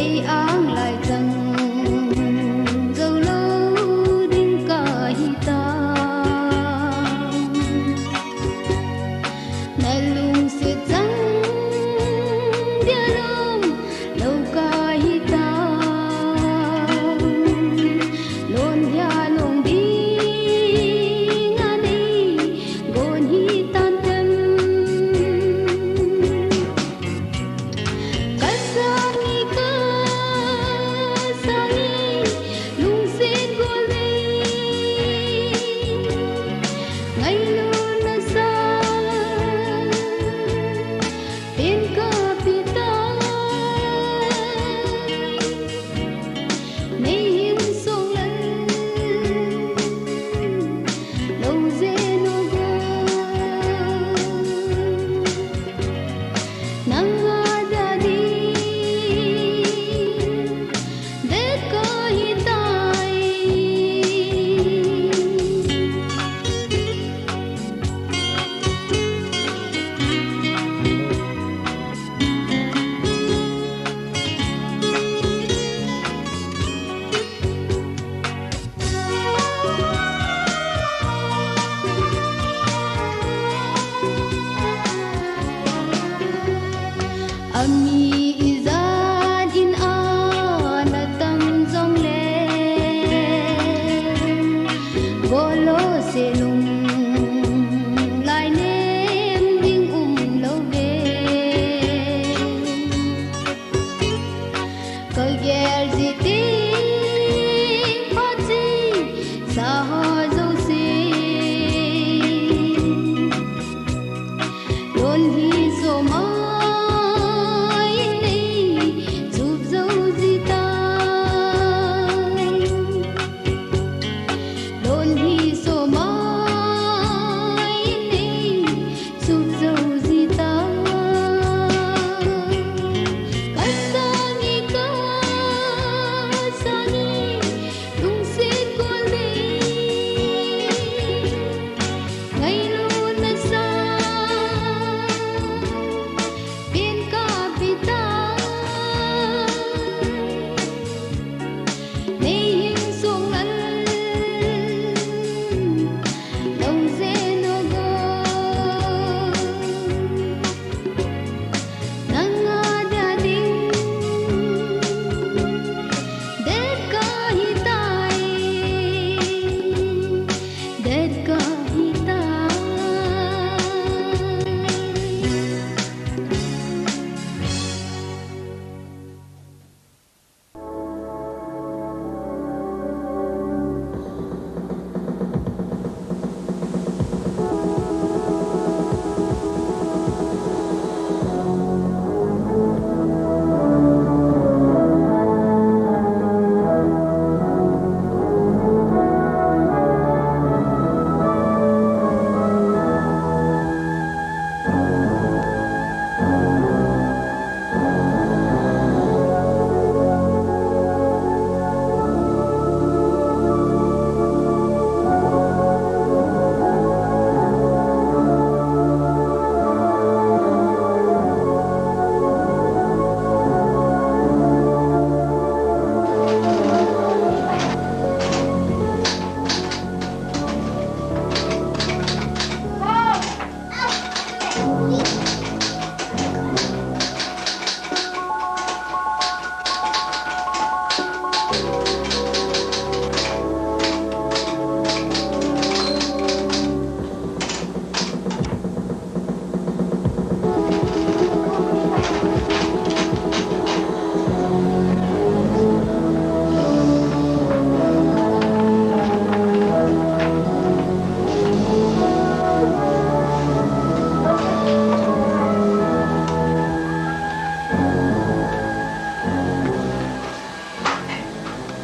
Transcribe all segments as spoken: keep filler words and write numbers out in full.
Ei ang lai chang jou lou ding kahi ta. Na lungset chang dia lom lou kahi ta. Lon dia lom ding a nei gon hi tan tem. Ka sangi, ka sangi, lungset gol ve. Ngailutna sa, pen ka pe ta. Nei hin song lal, lou je no go. Nang a dia ding, det kahi tai. Ami ijat in ana tam jongle, bolo se lung lai nem ding um lou ve. Ka gel ji teng phat ji sa ho jouse. Lon hi so mai nei chup jou ji ta. Lon hi so mai nei chup jou ji ta. Ka sangi, ka sangi, lungset gol ve. Ngailutna sa, pen ka pe ta. Nei hin song lal, lou je no go. Nang a dia ding, det kahi tai, det kahi tai.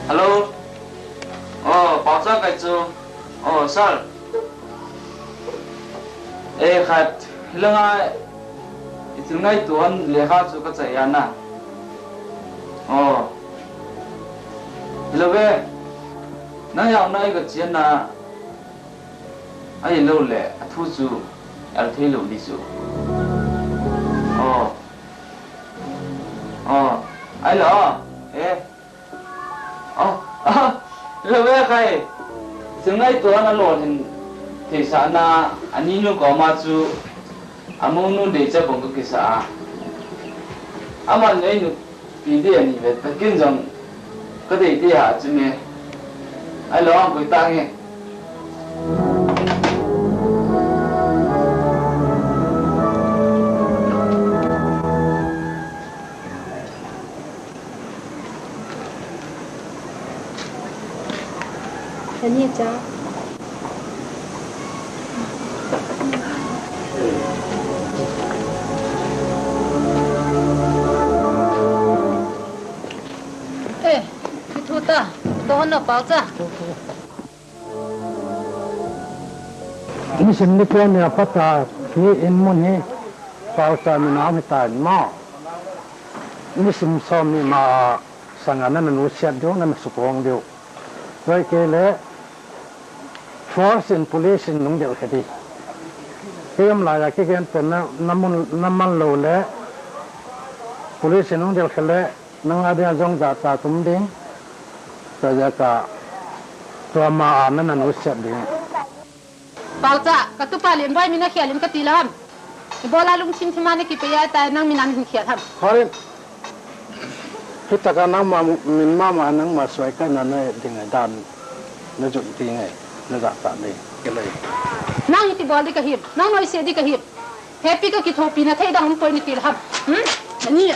Hello. Oh, Paocha kai chu. Oh, sir. Eh, khat. Hilanga ithil ngaito an lekha chu ka chai ana. Oh. Hilou ve. Nang jaona i ka chiana. Ahilouleh, athu chu, al thei lou di chu. Oh. Oh. Ahilou. Eh. Oh, oh. Lo ve khai. Singai to na lo hin. Thei sa na ani nu ko ma chu. Amonu dei cha bong ka kisa a. Aman nei nu pi dei ani ve ta kin jong ka dei dei ha chu me. Ai lo ang koi ta nge. Ani cha. Eh, kithu ta, to hon na pau cha. Nisim nikho nia phat a hi in mun hi pau cha mi nau hi ta in ma. Nisim som ni ma sanga na na nusiat diu, na na sukong diu. Tua kei le force in police in nung del khe di. Kei um lai a kei gen pen na, na mun, na man lo le police in nung del khe le nang a dia jong ja ta tum ding. Tua ja ka tua ma a na na nusiat ding. Pau cha, ka tupa Lenboi min a khel in ka ti la ham. Ibola lungthim thim a na kipe a tai nang min a hin khel ham. Harin. Hitaka nangma min mama nangma suai ka na na ding a dan na jun ti ngai na ja ta ding. Ke lai. Nang iti bol di ka him. Nang noi se di ka him. Happy ka kithopi na thei dang um poi ni ti la ham. Hmm? Ani,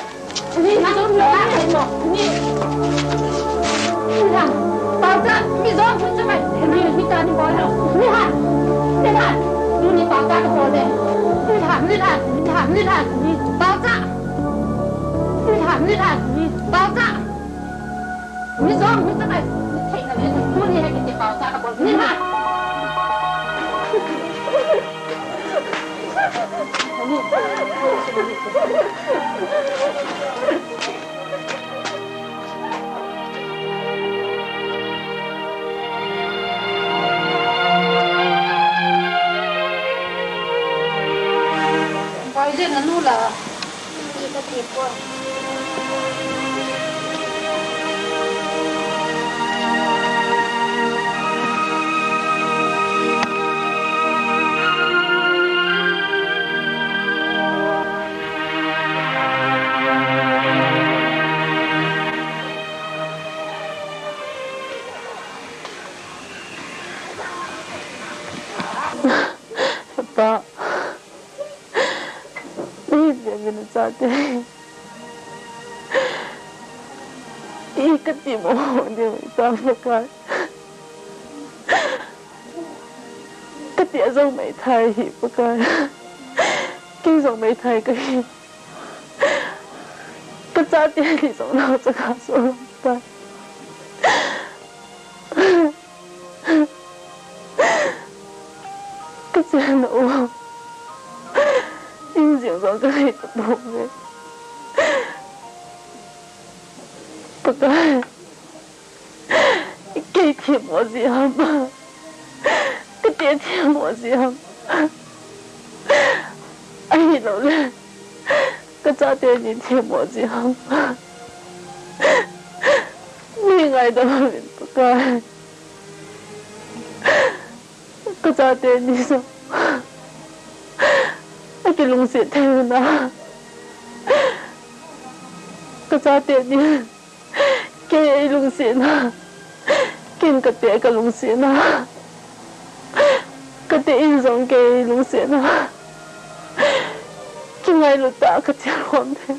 ani, na jong na, ani. Ani. Ni ham. Pau cha, mi jong hun cha mai. Ani, hi ta ni bol ham. Ni ham. Ni ham. Tuni pau cha ka bol de. Ni ham, ni ham, ni ham, ni ham. Ni pau cha. Ni ham, ni ham, ni pau cha. Mi jong hun cha mai. Ni thei na le, tuni ha kiti pau cha ka bol. Ni ham. Pai je na nu la. Pa. Nei ve ve na chate. I ka ti mo ding ta Pakai. Ka ti a jong mai thei hi Pakai. Kei jong mai thei ka hi. Ka chate ni jong nau cha ka so pa. Ka chen u. In jing jong ka nei ta bou ve. Pakai. Kei themmo ji ham. Ka te themmo ji ham. Ahilou le. Ka chate ni themmo ji ham. Nei ngaidam in Pakai. Ka chate ni jong. Akilungset thei u na. Ka chate ni. Kei eilungset na. Ken ka te ka lungset na. Ka te in jong kei eilungset na. Kingailut tah a ka thil khom thei.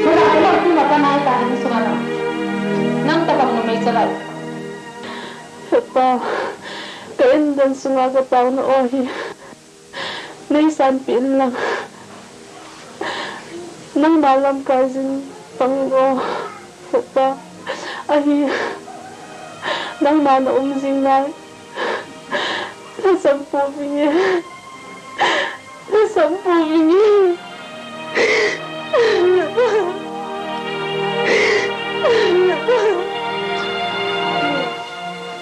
Chula, ilo tu ma ka nai ta hin sunga na. Nang ta bang no mei chalai. He Pa, ka in dan sunga ka taona o hi. Nei sanpeh in lang. Nangma lamkai jing pang in o. He Pa, ahi. Nangma na um jing nai. Lhasam pouvinge. Lhasam pouvinge.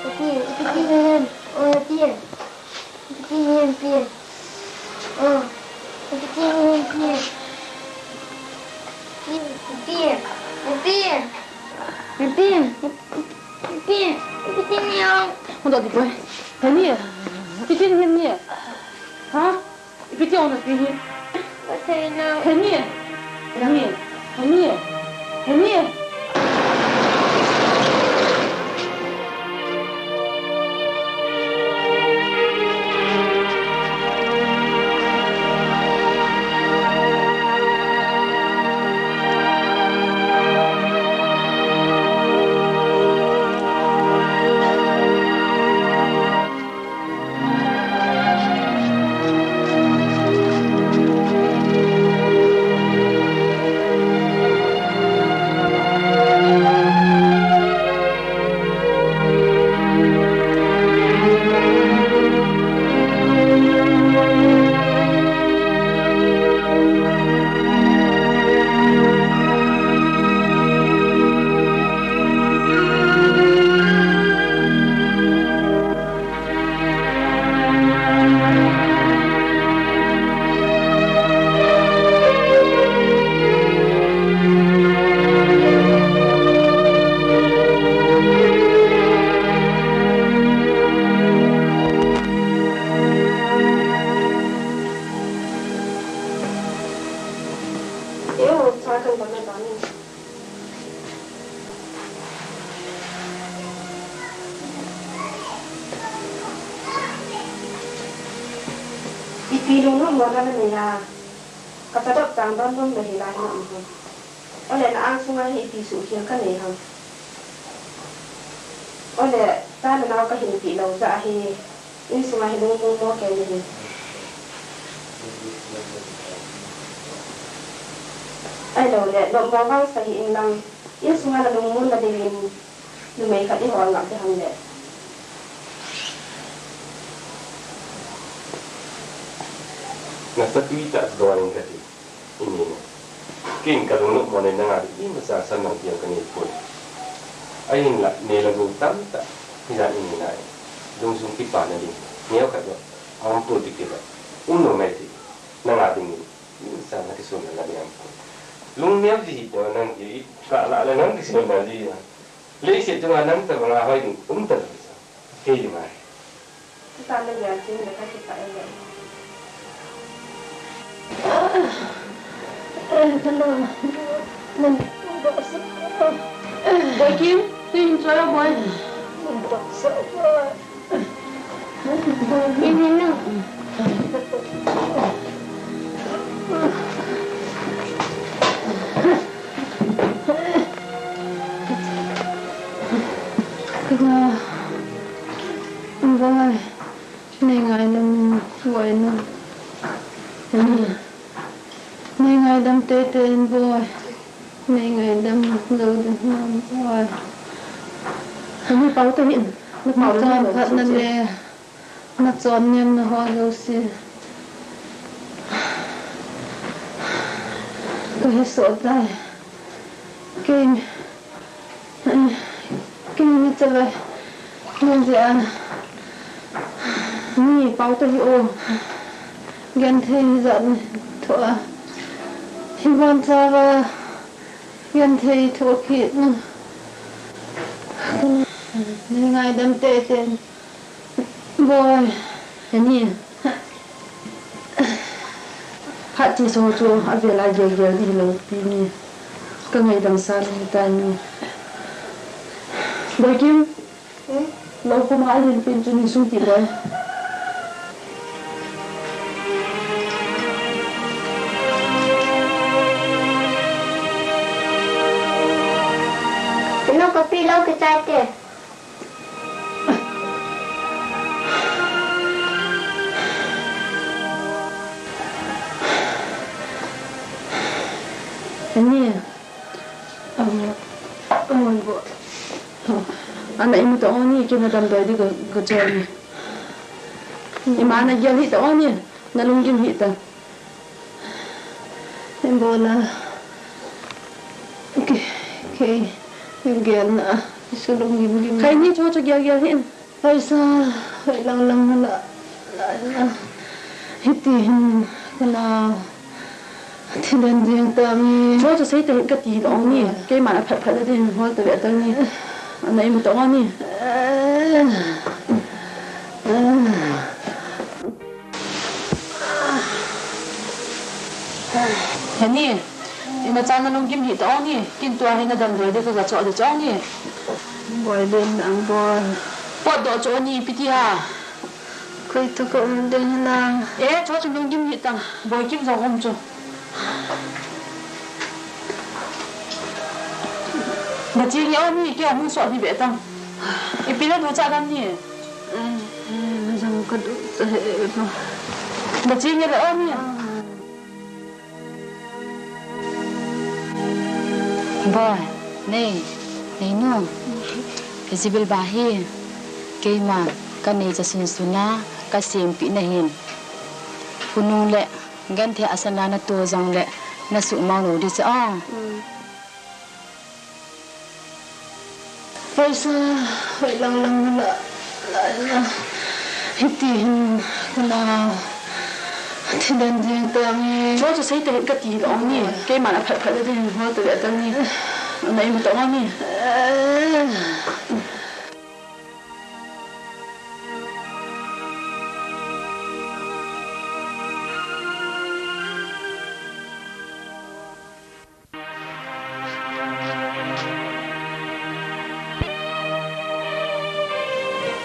Iti, iti, iti, iti, iti, iti, iti, iti, iti, iti, iti. Ipi, ipi, ipi, ipi, ipi, ipi ti ni ang. Hung doh ding poi. Heni, ipi ti ni heni? Ha? Ipi ti ong na ti hi? Ka thei lou. Heni, heni, heni, heni. Ipi lungnom mo na nanei a, ka chadop chang don lum le hilai na um hon. Ole na ang sunga hi ipi suhkhel ka nei ham. Ole cha le nao ka hinpeh lou jeh a hi, insunga hi lungmong mo kei nahi. Ahilou le, nopmo vang sa hih in lang, insunga na lungmon na dingin, numei khat i hol ngap ding ham le. Nasa tui tah doi in ka ti. Inin, ken ka lungnop mo le nanga ding imacha san nang tiang ka nei poi. Ahinla, nei le gou tamtah hijat inin ahi. Lungsung kipana ding, neokhat jong aum poi ti kila. Um nom ngai ti, nanga dingin imacha na kisun na la ding aum poi. Lungneo ji hi to nang ki, ka la le nang kisun na ji a. Leiset chunga nang tabanga hoi ding um talou sa. Kei ding ahi. Tuta le ya chin le ka kipah e le. Eh, hello. Boy Kim, tu in choi boy. Boy Kim, hello. Kanga, boy. Nei ngaidam boy na. Nei ngaidam teitei in boy. Nei ngaidam jou ding ham boy. Hemi pao tahih in. Na pao na chon phat na le. Na chon nem na ho jouse. Ka he soh tai. Kei Kei ni chavai. Ni jeh a. Ni pao tahih o. Genthei hijat ni thoh a. Hibon chauva. Genthei thoh kit na. Nei ngaidam teitei. Boy. Heni. Phat che so chu avel a gel gel ding hilou pi ni. Ka ngaidam sa ni ta ni. Boy Kim. Hmm? Lou kuma alhin pen chu nei sung ti boy. Pinu ka pi lou kichai te. Ani, amo, amo bo. Ana imu ta oni, kei na damdoi ding ka, ka choi ni. Ima na gel hih ta oni, na lunggim hih ta. Ibola. Kei, kei, gelna, isu lunggim gim. Kei ni chu chu gel gel hin. Paisa, hoi lang lang na, na, na. Hiti hin, kana. Thi den ding tang e. Cho cho sei tahih in kati lou ni. Keiman aphat phat le ding hol ta ve tang ni. Ana imu tang ni. Heni, imacha nalunggim hih tang ni. Kin tua hi nadam doi ding kaga cho ding cho ni. Boi len ang boi. Potdoh cho ni, ipi ti ham. Koi toh ka um ding hinam. E, cho chu lunggim hih tang. Boikim jong um chu. Nache nge o ni, kei ahung sot ni ve tang. Ipi naducha dam ni. E, e, jong kaducha he ba. Nache nge le o ni. Boi, nei, neinu, Isabel ba hi, keiman, kanei cha sunsun a, kasempeh na hin. Khonung le, genthei a sana nato jongle, nasuhmang lou ding cha o. Mm. Paisa hoilang lang la, la, la. Hiti hin kana thi den ding tang e. Cho cho sei tahih in kati lou ni. Keiman aphat phat le ding hol ta ve tang ni. Ana imu tang ni.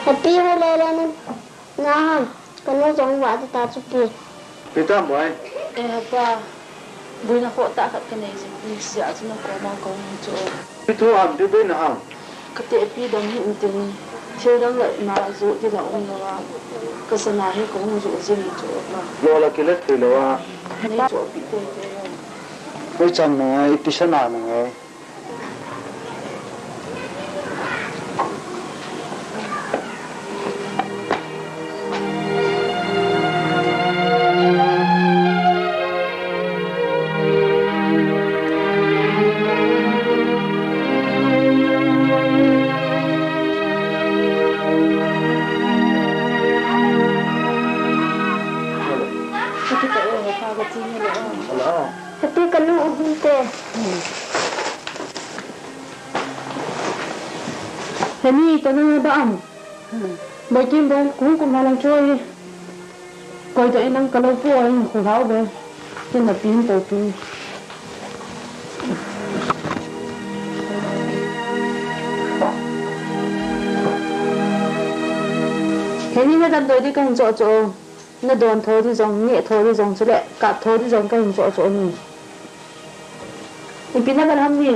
Happy hole le na, na ham, kanu jong vah ta chu pi. Pi tam boi. E hapa, boina khoh tah khat kanei jing, ni sia chu na koma kahung chu. Pi thu ham, pi boina ham. Ka tehpi dang hi intin, thil dang la ima joh ding la um lou a, ka sana hi ka hung joh jing hi chu pa. Lo la kilet thei lou a. Nei chohpeh tei tei. Oi chan nungai, ipi sana nungai. Hello. Heti kanu ahung te. Heni, tana ba am. Boikim bong, kung kum halang choi. Koi ta inang kalau pu oi, khu hlau be. Kin na pin to pin. Heni na dam doi di kang cho cho. Na don tho di jong, neh tho di jong, chule kap tho di jong kahin cho cho ni. Ipi na ban ham ni?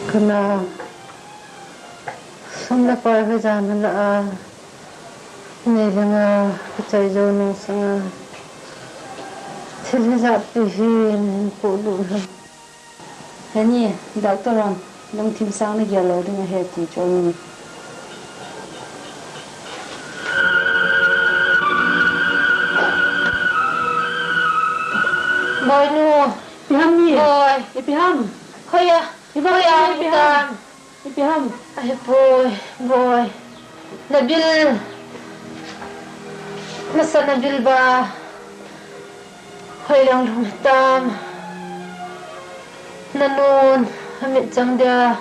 Kana sum le pai hoijan la a. Nei langa, ka chai jou nung sanga. Thil hijat pi hi, nahin polut ham. Heni, doctor hon, lungthim sang nagel lou ding ahi ti chu ni. Boinu. Ipi ham ni? Boi. Ipi ham? Hoiya. Ipi ham? Hoiya, ipi ham? Ipi ham? Ahipoi, boi. Nabil. Nasa Nabil ba. Hoilang lhung tam. Nanun, amitchang dia.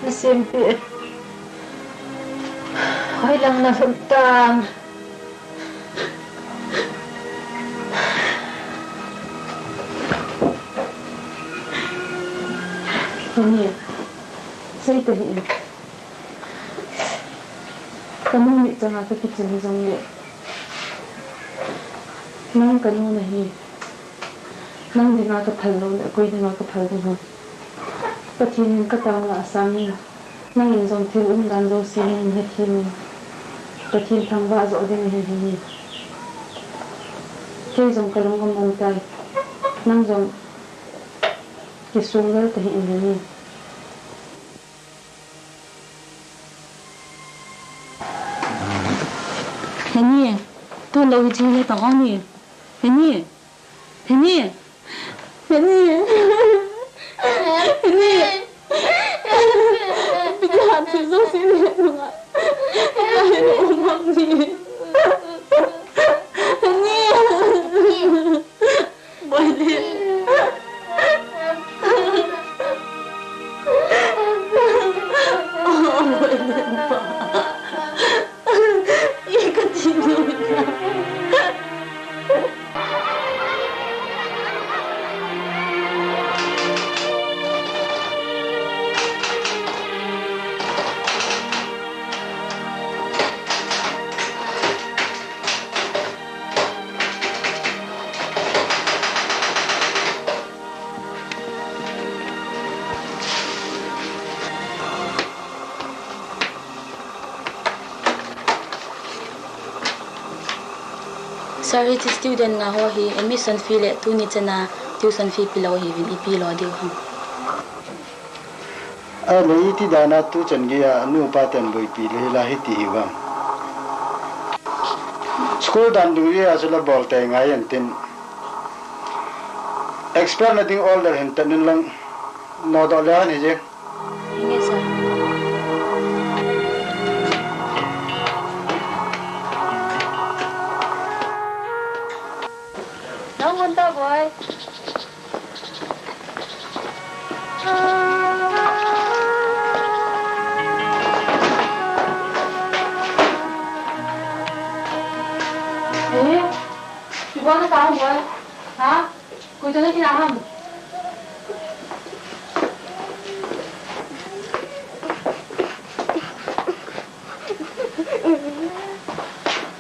Nasempi. Hoilang nalhun tam. Heni, sei tahih in. Kanu mitchanga kakichil hijongle. Nang kanu nahi. Nang dinga kaphal lou le, koi dinga kaphal ding ham. Pathen in katang la asang in. Nangin jong thil umdan jouse nahin hethem in, Pathen thangvah joh ding ahi hi. Kei jong kalung amang tai. Nang jong kisung lel tahih in. Heni, tun lou hi chi le tang o ni. Heni. Heni. Heni. Heni. Ipi ham Jesu si le nunga. Ina ina umang ni. Ni. Boy le. Oh, boy le pa. Ye ka ti ni. Sir, hiche student nga ho hi admission fee le tuni chana tuition fee pelou hiuvin ipi lo diu ham? Ahile iti dana tuchan geiya nupa ten boipi le hila hiti hiuvem? School dan dungjui a chu la bol tei ngai intin. Expel na ding order hin tat in lang nodoh le hen hije. Henge sir. Nang hon ta boy. Eh, ibola nahung boy? Ha? Koi toh nakinah ham?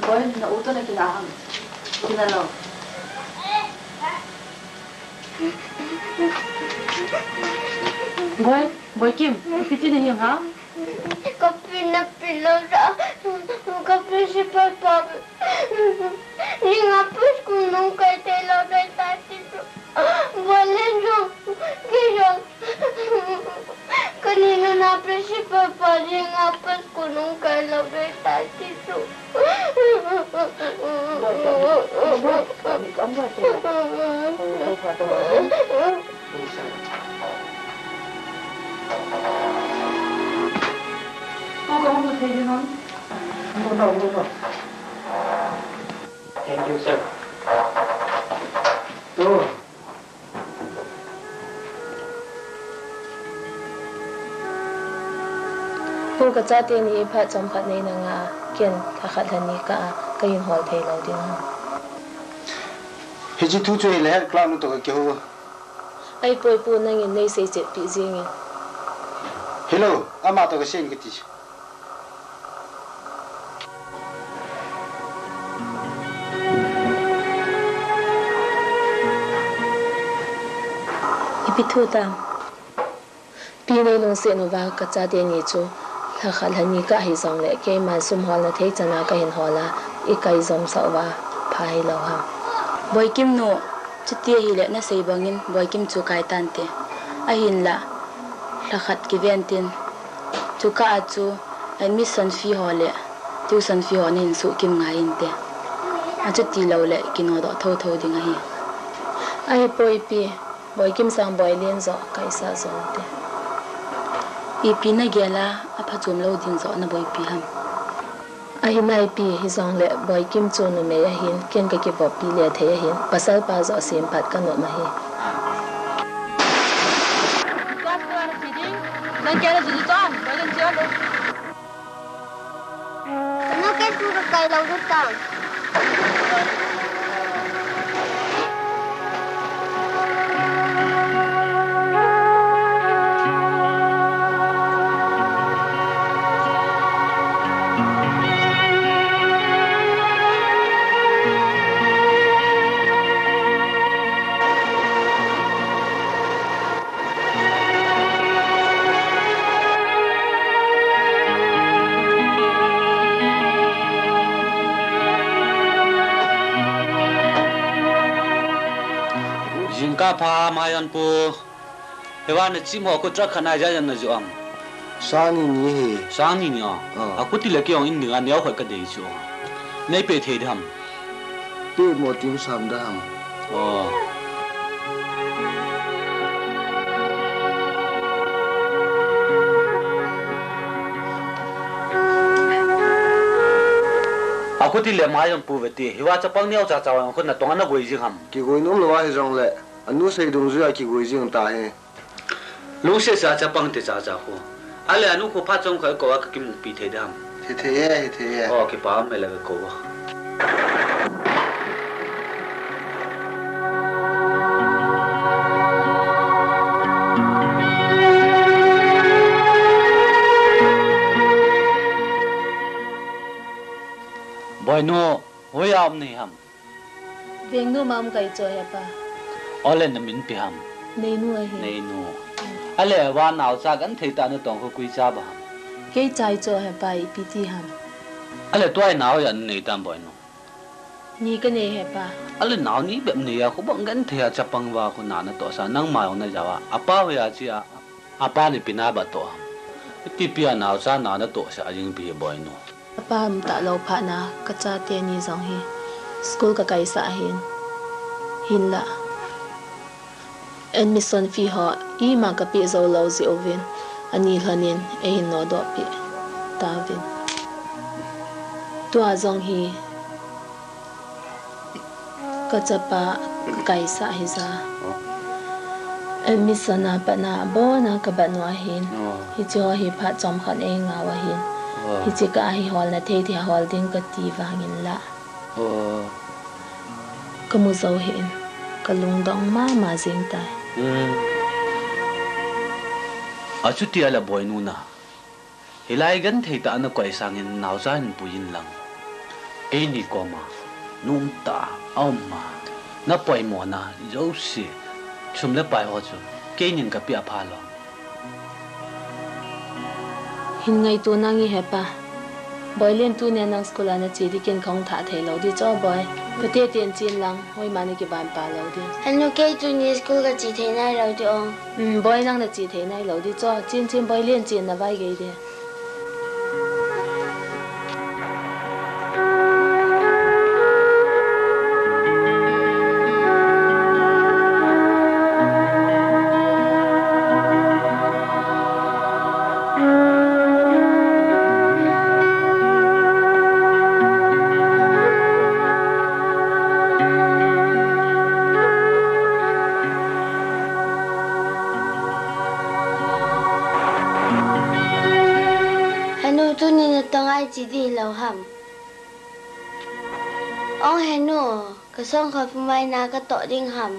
Boy, na-u toh nakinah ham? Kinah lou. Boy, Boikim, ipi ti nahi ham? Kapi napi lou da, kapi si papa. Ring a pa school nung kai thei lou ding tai ti chu. Boy le jong, kei jong. Kani nuna principal pa ring a pa school nung kai lou ding tai ti chu. Thank you, sir. Pu, kachate ni phat chomkhat neina nga a, ken lhakhat lhani kah a kahin hol thei lou ding ham? Hiche thu chu hileh head clerk nu toh kakihou. Ahipoi pu, nangin neisei chetpi jingin. Hilou, ama toh kasei in kati chu. Ipi thu tam? Pi, nei lungset uva kachate ni chu lhakhat lhani kah hijongleh keiman sum holna thei chan a kahin hol a, ikai jomsah uva pha hilou ham? Boikim nu, chuti ahileh nasei bangin Boikim chu kai tante. Ahinlah lhakhat kiven tin, chukah a chu admission fee ho le tuition fee ho nahin suhkim ngai inte. Achuti louleh kinodoh thotho ding ahi. Ahipoi pi, Boikim sang Boilin joh kaisah jonte. Ipi nagel a, aphachom lou ding joh naboipi ham? Ahi nai pi, hijongleh Boikim chu numei ahin, ken kakivoppi le thei ahin, pasalpa joh sempat kanom ahi. Kanu, kei school kakai lou ding tam. Jingkah pha, Mayanpu. Hiva nachim ho khu truck khat na ijat ijat najoh am? Sang ni ni hi. Sang ni ni a? Ah. Akhuti le kei jong in dinga neo khat kadei chu. Neipe thei ding ham? Pe mo, tin sam da ham. Oh. Khuti le mai jong pu ve ti. Hiva chapang neo cha cha vang khu natong ana goi jing ham. Kigoi nom lou a hijongle, anu sei dungjuia kigoi jing ta hi. Lungset sa chapang ti cha cha khu. Ale anu khu phat chom khat kou a kakimupi thei dam. Hithei e, hithei e. O, kipa um e le kou a. Boinu, hoiya um nahi ham? Vengnu ma um kahi chu hepa. Ole namin ipi ham? Neinu ahi. Neinu. Ale va naocha genthei tah natong khu koi cha ba ham? Kei cha ahi chu hepa, ipi ti ham? Ale tua hi nao hoiya nanei tam Boinu? Ni kanei hepa. Ale nao ni bep neiya khu bang genthei a chapang va khu na natohsa nangma jong najao a. Apa hoiya che a. Apa ni ipi na ba toh ham? Ipi ipi a naocha na natohsa jing ipi hi Boinu? Apa um talou phat na kachate ni jong hi school kakaisah ahin. Hinla admission fee ho ima kapeh jou lou jeh uvin ani lhonin eihin nodoh peh tauvin. Tua jong hi kachapa kakaisah hija. Admission a pat na abon a kabat u ahin. Oh. Hiche ho hi phat chom khat eingah u ahin. Oh. Hiche kah a hi holna thei thei a hol ding kati vangin la. Oh. Kamu jou hih in kalungdong mama jing tai. Hmm. Achuti ahile Boinu na. Hilai genthei tah a nakoi sangin naocha hin pui in lang. Keini koma, nomtah a um a, napoimona jouse, sum le pai ho chu, keinin kapeh apha lou. Hin ngaito nange hepa. Boilen tunia nang school a nache ding ken kahung thah thei lou ding chu Boi. Kateten chen lang, hoima nakiban pa lou ding. Henu kei tunia school kache thei nailou ding ong. Um, Boi nang nache thei nailou ding chu. Chen chen Boilen chen navai gei ding. Henu, tuni natong a iche ding lou ham? Ong henu, kasong khat pumai na katoh ding ham?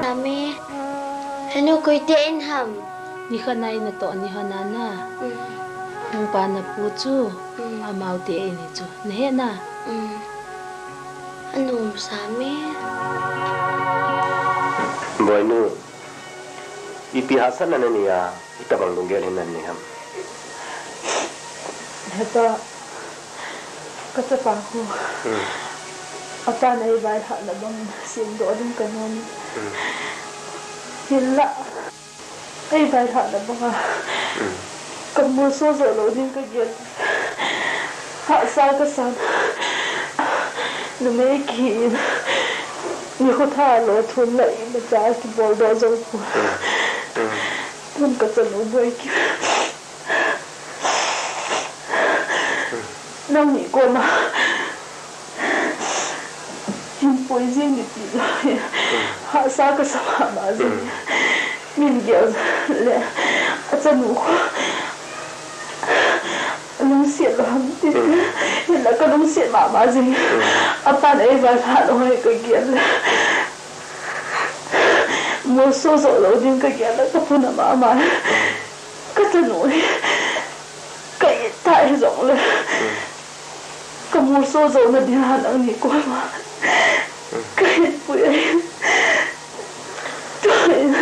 Nami, henu koi te in ham? Nikhat na in natoh ni hon a na. Mm. Nangpa napu chu, mm, amaute in hi chu. Nahe na? Mm. Anom sa me. Boinu, ipi hahsatna nanei a, itobang lunggel hi nanei ham? Hepa, kachapa khu. Mm. Apan eivailhahna bang semdoh ding kanom. Mm. Hinla. Eivailhahna banga, mm, kamolso jou lou ding kagel. Hahsa kasan. Numei kihi in. Nikho tha lo thum la imacha kibol doh jou poi. Mm. Mm. Tun kachanu Boikim. Nangni koma hin pui jing ding ti lou. Hahsa kasa mama jing. Min gel le achanu khu lungset lou ham ti. Hinla kalungset mama jing. Apan eivailhah lou hi kagel le. Molso jou lou ding kagel le kaphun a mama. Kachanu hi. Ka it tah hijongle. Mm. Kamolso jouna dinga nangni koma. Ka hinpui ahi. Tua in.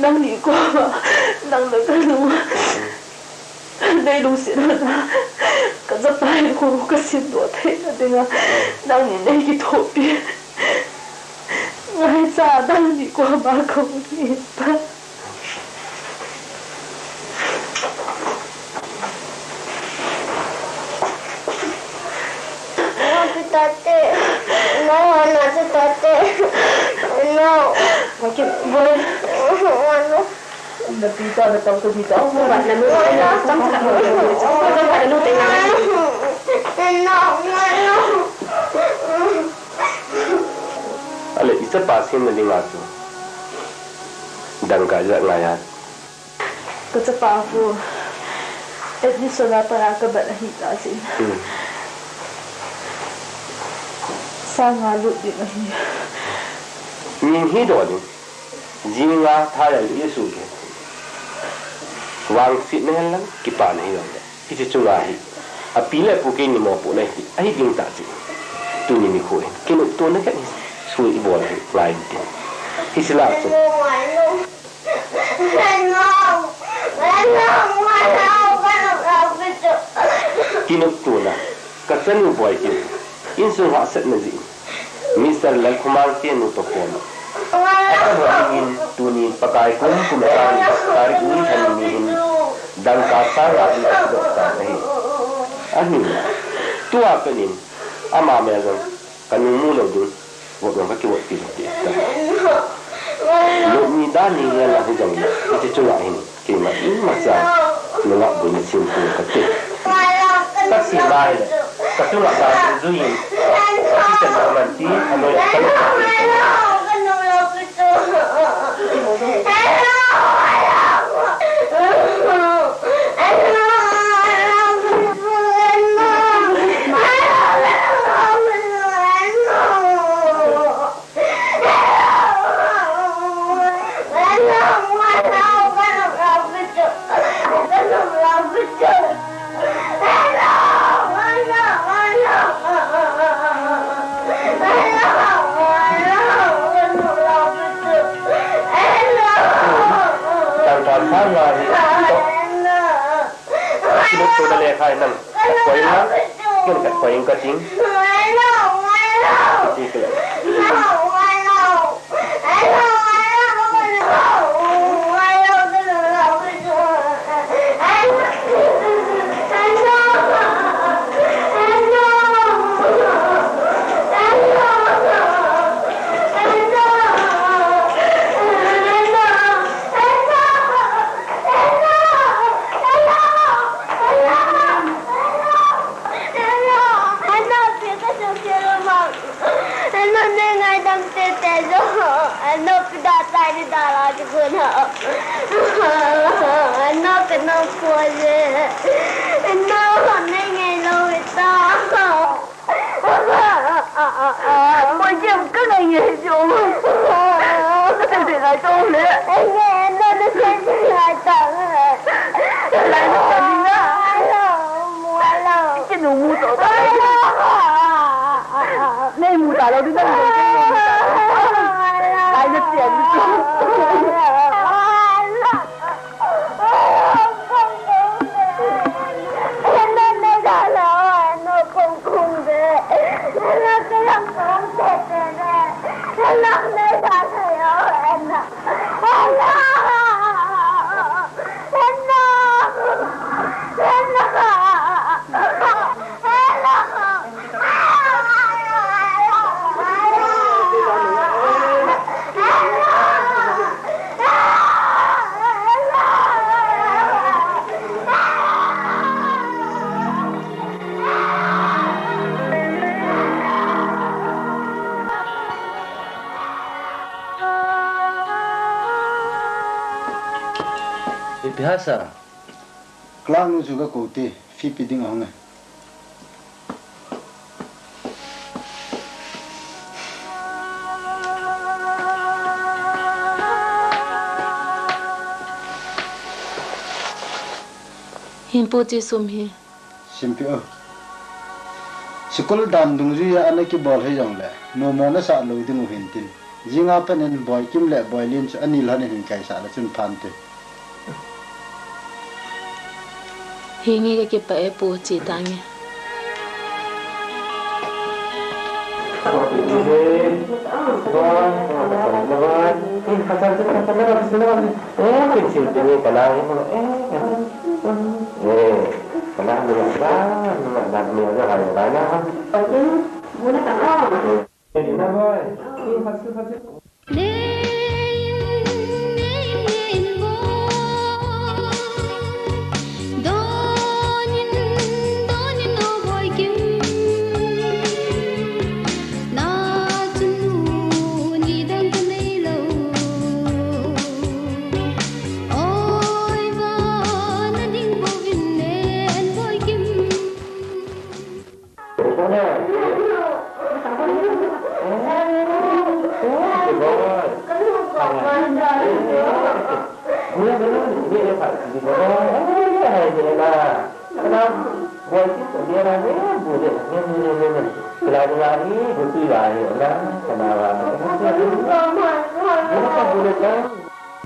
Nangni koma, nang le ka nu. Nei lungset hon a, ka chapa in kho ka simdoh theina dinga, nangni nei kithopi. Ngaicha nangni koma ka hung hi ta. Tate, no, no, tate, no. Waki, boy. No. Na pi ta na tau ka di ta. Ba na mu na chang ka mu na chang ka ka nu te na. No, no, no. Ale, i chapa semna dinga chu dangka ijat ngai a. Ka chapa hu admission a para ka bat ahi ta chin. Hmm. Sang a lut ding ahi. Min hi do ding. Jing a tha ya i su ke. Vangsetna hen lang, kipana hi lang. Hiche chunga hi, api le apu keini mopohna hi ahi ding tah chu. Tuni nikho hin kinoptona khat hi sui ibol hi ngai inte. Hiche lah a chu. Kinoptona, ka chanu Boikim, insung hahsatna jeh in. Mister Lalkhomang te nu toh koma. Ata ho dingin tuni Pakai kum kum sang tarik ni thani ni hin dangka sang a in doh tan ahi. Ahin, tua pat in ama mel jong ka nu mu lou ding, vot jong ka kivot pi lou ding ta. Lou ni dan ni ngen la hi jong, hiche chunga hin. Keima imacha nungah boina chim poi kati. Ka sima hile, ka chunga ka jui in, ka kichen na man ti, anoi ka lo. Tangka sang a hi, to. Kinoptona lekha hi nang, ka koi na, ken ka koi ka ting. Ti kile. Ano, ne ngaidam tete jo. Ano, pida tai ni dala di ko na. Ano, kano ko je. Ano, ne ngai lo ita. Oi, jem ka ngai ngai jo. Ka tete ngai to le. Ano, na tete ngai ta. Lai na ka ni na. Kinu mu to ta. Nei mu ta lou ding, nei mu ta lou ding. Lai na tia ni. Ipi hasa? Clerk nu chu ka kou te, fee pe ding ahung e. Hin pu, chi sum hi. Simpi o. Sikul dan dungjuia ana kibol hei jongle, nomo nasah lou ding u hintin. Jinga pen in Boikim le Boilin chu ani lhon in hin kaisah le chun phante. Hinge, kakipah e pu, chi tange.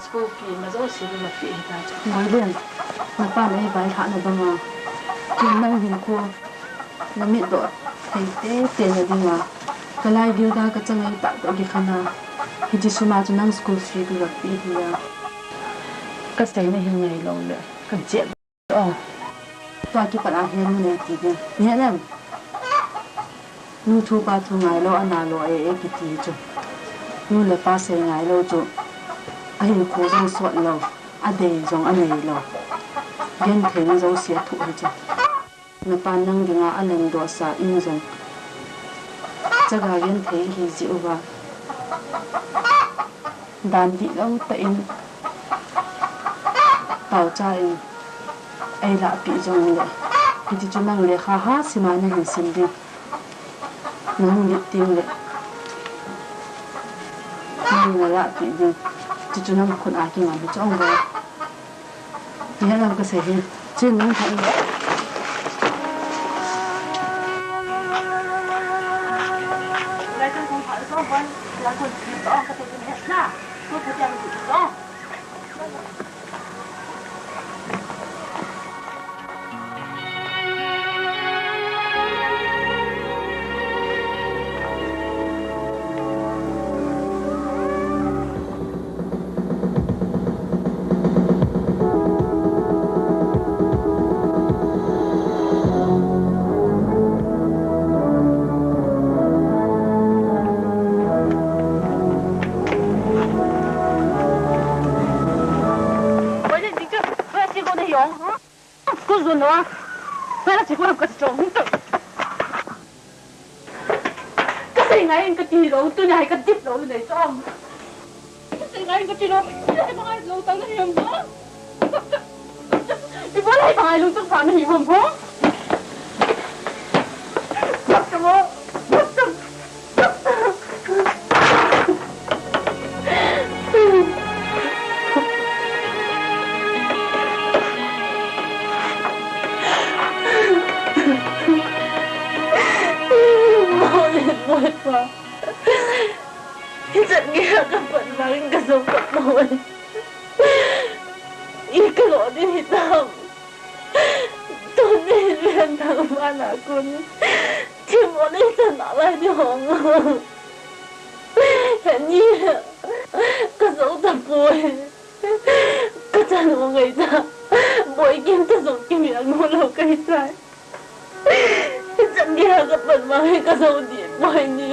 School fee ma jouse hi ma fee hita chu. Boilin, napa nei vaihahna banga, kin nang hinkho na mitdoh thei tete na dinga, ka lai gilda ka changai tah toh kikhen a, hiche sum a chu nang school fee ka gapeh hi a. Ka seina hi ngailou le ka jet. Oh. Tua kipat a hin nu nei ti ding. Ni lem. Nu thu pa thu ngailou, ana lou e, e kiti chu. Nu le pa sei ngailou chu. Ahinkho jong sot lou, adei jong anei lou. Gentheina jouse athoh hi chu. Napa nang dinga alengdoh sa in jong, chaga genthei hi jeh uva, dan dihlou tah in, taocha in, eilahpeh jongle, hiti chu nang lekha ha sima nahin sim ding. Nahung lut tengle, nang nalahpeh ding. Chuchu nang khut a kingam hi chu ong ve. Ni helam kasei hi. Chin nang pha. School zun lo a. Hana chi ko ka chi chong hung to. Ka sei ngai in ka ti lou, tunia hi ka dip lou nei chong. Ka sei ngai in ka ti lou, ka sei ngai lou tang na hiam ba? Ibola hi bangai lungchang pha na hi ham ho? Doctor mo, doctor. Moi, moi pa. Hichan geiya kapat vangin kajou kha poi. I kalo ding hitam. Tuni hin ven thang vana kon. Themmo nei chan nalai ding hong. Heni. Kajou tapoi. Kachan u ngaita. Boikim ta jong kimel mu lou kahi tai. Hichan geiya kapat vang hi kajou ding poi ni.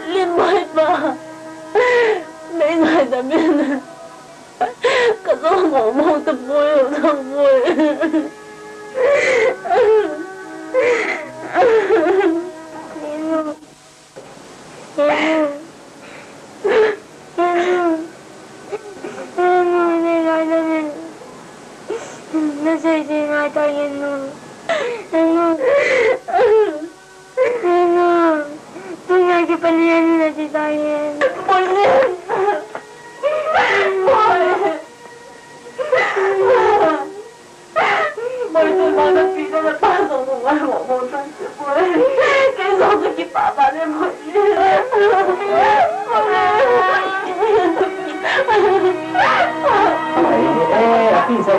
Lim boi pa. Nei ngaidam in. Kajou mong mong tapoi, tapoi. Henu. Henu. Henu. Henu, nei ngaidam in. Nasei sei ngai tai Henu. Henu. Henu. Tunia kipat in Henu nathi tai. Boi Len. Boi.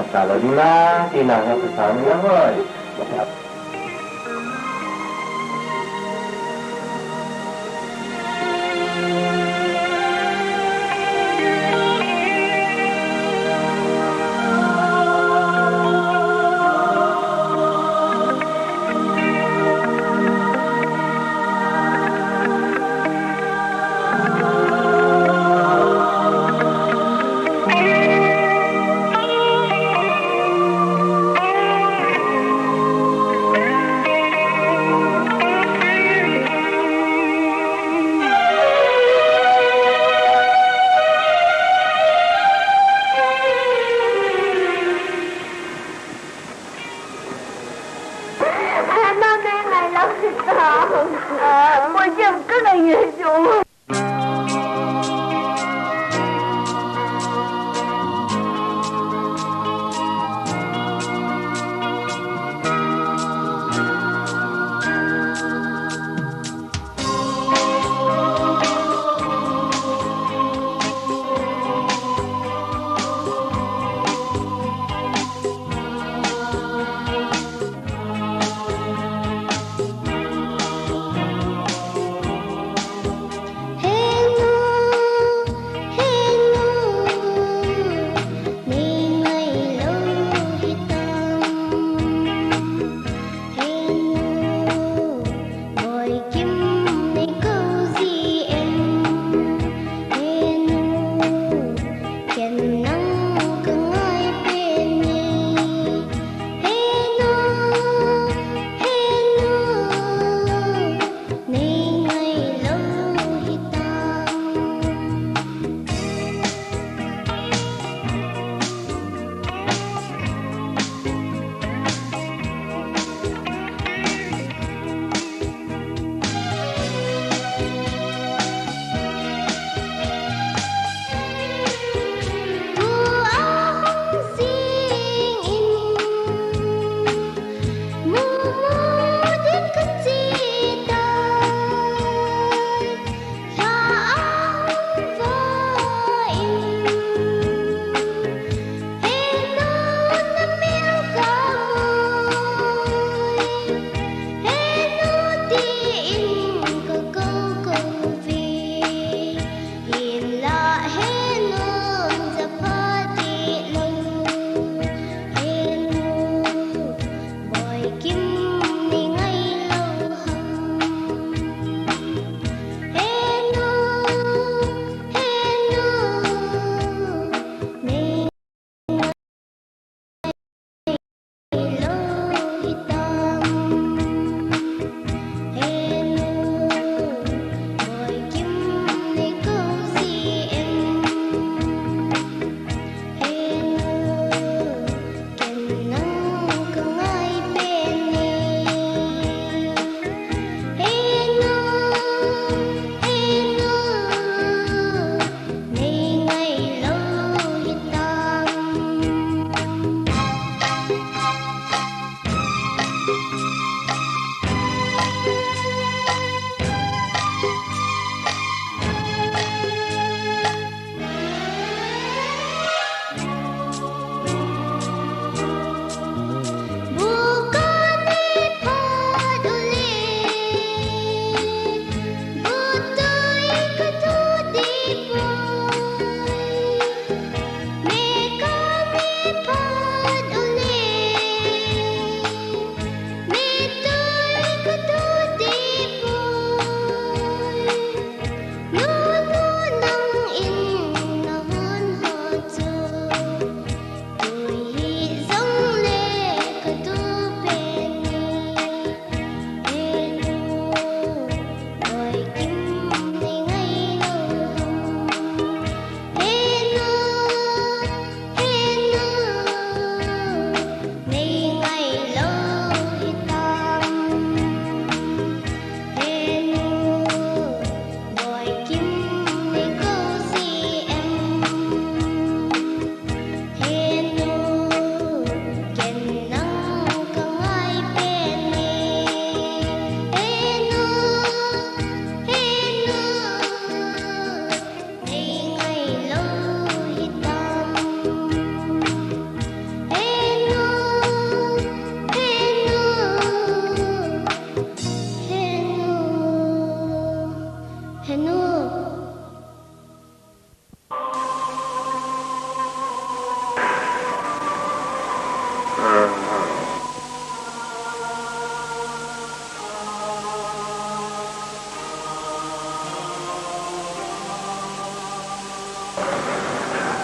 Nasa lo ding na, ti na, nasa sa ni na hoi.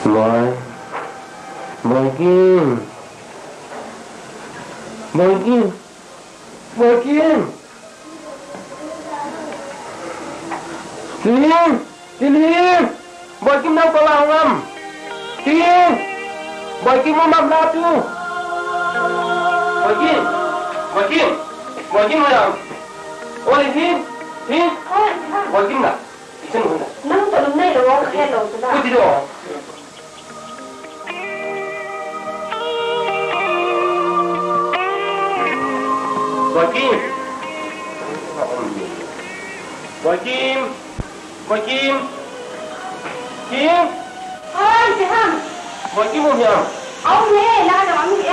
Boy. Boy Kim. Boy Kim. Boy Kim. Kim. Kim. Boy Kim nang pala ngam. Kim. Boy Kim mo mam la tu. Boy Kim. Boy Kim. Boy Kim mo yang. Oi Kim. Kim. Boy Kim na. Nang to nung nei lo, khe lo tu da. Ku ti do. Boy Kim. Boy Kim. Boy Kim. Kim. Oi, Siham. Boy Kim um hiam? Aum e, la jong aum e.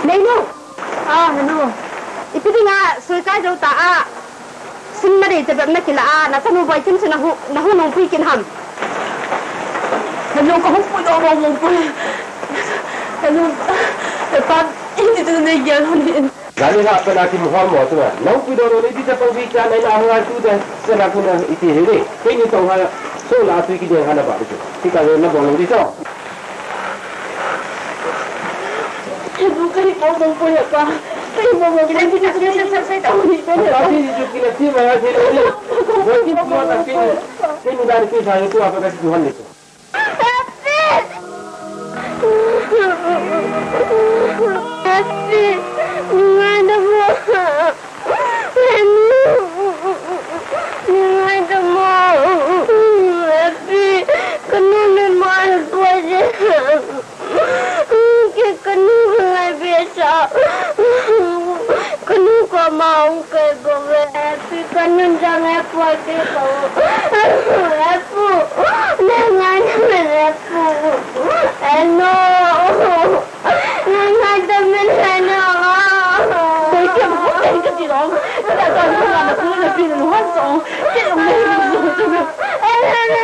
Neinu. Ah, hello. Ipi dinga soi kai jou ta a. Sim na dei te bep na kila a, na chanu Boy Kim chu na hu, na hu nung pui kin ham. Hello, ka hu pui do mo mo pui. Hello. He pa, ini tu nei gel ni. Jani la pa na ki mo mo tu na. Nau pui do ni ti ta pang wi cha nai na ha tu ta. Sa na ku na iti he ni. Kei ni tong ha. So la tu ki de ha na ba tu. Ti ka na bo lo di so. Hello, ka hi mo mo pui pa. Ka hi mo mo pui. Ti ni tu ki na ti mo ni. Ka ti ni tu ki na ti ma ya ti ni. Boy Kim mo ta ki ni. Kei ni da ni ki sa ni tu a pa ka ti han ni. Happy! Happy! Ngai da mo. Ngai da mo. Happy! Kanu ne ma boy je. Ke kanu lai be sa. Kanu ko ma u ke bo ve. Pi kanun jang e pu ati ko. E pu. Nang ngan e pu. E no. Nang ngan da men e no. Boy Kim, ko kai ka ti lo. Ka ka ka na ku na pi no han so. Ke lo me ni so. E no no.